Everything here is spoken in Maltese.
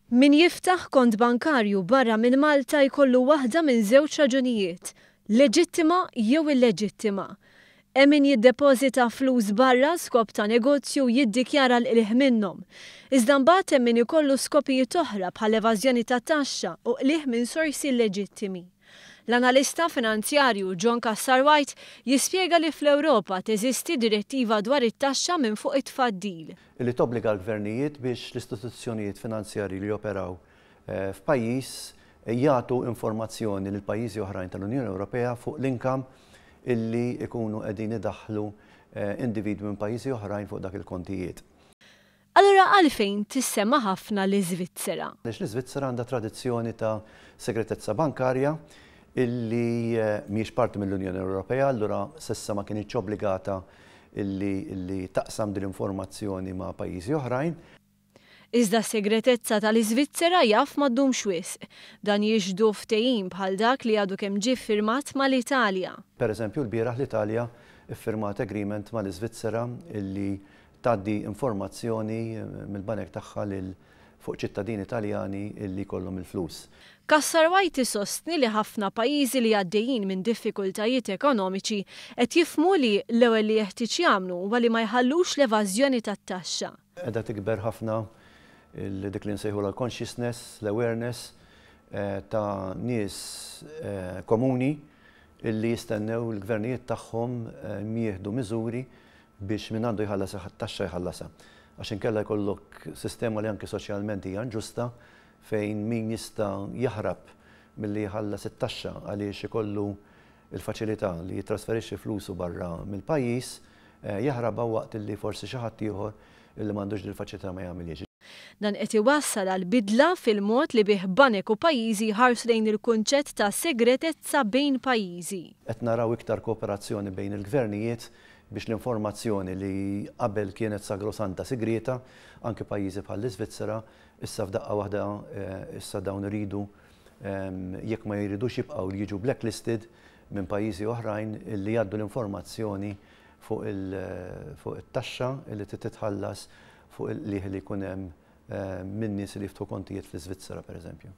Min jiftaħ kont bankarju barra minn Malta jkollu waħda minn żewġ raġunijiet, leġittima jew illeġittima. Hemm min jiddepożita flus barra skop ta' negozju u jiddikjara l-qligħ minnhom. Iżda mbagħad hemm min ikollu skopijiet oħra bħal evażjoni ta' taxxa u qligħ minn sorsi illeġittimi. L-analista finanzjarju John Cassar White jispjega li fl-Ewropa teżisti direttiva dwar it-taxxa minn fuq it-tfaddil. Li tobbliga l-gvernijiet biex l-istituzzjonijiet finanzjarji li joperaw f'pajjiż jagħtu informazzjoni lil pajjiżi oħrajn tal-Unjoni Ewropea fuq l-income illi jkunu qegħdin idaħħlu individwi minn pajjiżi oħrajn fuq dak il-kontijiet. Allura għalfejn tissemma ħafna l-Iżvizzera? Għaliex l-Iżvizzera għandha tradizzjoni ta' segretezza bankarja illi mhijiex parti mill-Unjoni Ewropea, allura s'issa ma kinitx obbligata illi taqsam din l-informazzjoni ma' pajjiżi oħrajn. Iżda s-segretezza tal-Iżvizzera jaf ma ddumx wisq. Dan jixhdu ftehim bħal dak li għadu kemm ġie ffirmat mal-Italja. Per eżempju lbieraħ l-Italja ffirmat agreement mal-Iżvizzera illi tgħaddi informazzjoni mill-banek tagħha lil fuq ċittadini Taljani li jkollhom il-flus. Cassar White isostni li ħafna pajjiżi li għaddejjin minn diffikultajiet ekonomiċi qed jifhmu li l-ewwel li jeħtieġ jagħmlu huwa li ma jħallux l-evażjoni tat-taxxa. Qiegħda tikber ħafna dik li nsejħulha l-consciousness, l-awareness ta' nies komuni illi jistennew l-gvernijiet tagħhom jieħdu miżuri biex min għandu jħallas it-taxxa jħallasha. Għax inkella jkollok sistema li anki soċjalment hija inġusta fejn min jista' jaħrab milli jħallas it-taxxa għaliex ikollu l-faċilità li jittrasferixxi flusu barra mill-pajjiż, jaħrabha waqt li forsi xi ħadd ieħor li m'għandux din il-faċilità ma jagħmilhiex. Dan qed iwassal għal bidla fil-mod li bih banek u pajjiżi jħarsu lejn il-kunċett ta' segretezza bejn pajjiżi. Qed naraw iktar kooperazzjoni bejn il-gvernijiet biex l-informazzjoni li qabel kienet sagrosanta sigrieta, anki pajjiżi bħall-Iżvizzera, issa f'daqqa waħda issa dawn iridu jekk ma jridux jibqgħu jiġu blacklisted minn pajjiżi oħrajn li jgħaddu l-informazzjoni fuq it-taxxa li trid titħallas fuq il-qligħ li jkun hemm minn nies li jiftħu kontijiet fl-Iżvizzera pereżempju.